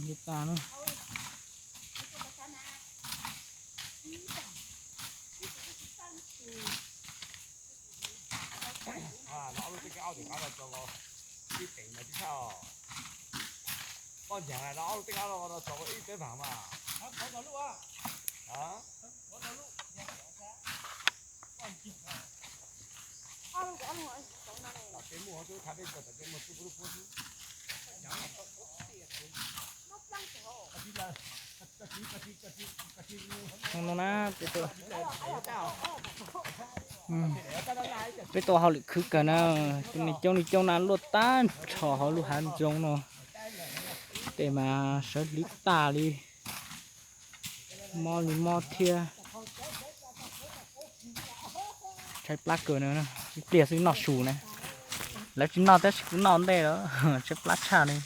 Li tas na. Koj ncaag no ob lub tej qab no txog ib peb vaam mas. No na, peb tau, peb tau hauj lwm khwv kawg na, tus neeg coob li coob na luaj tag nrho hauv lub hav zoov no. Tej mas sawv hliv tas li, mob li mob thiab. Tshaib plab kawg na, ib pliag xwb noj su na. Lawv tsis noj tab sis kuv noj ntej lawm, tshaib plab tshaj li.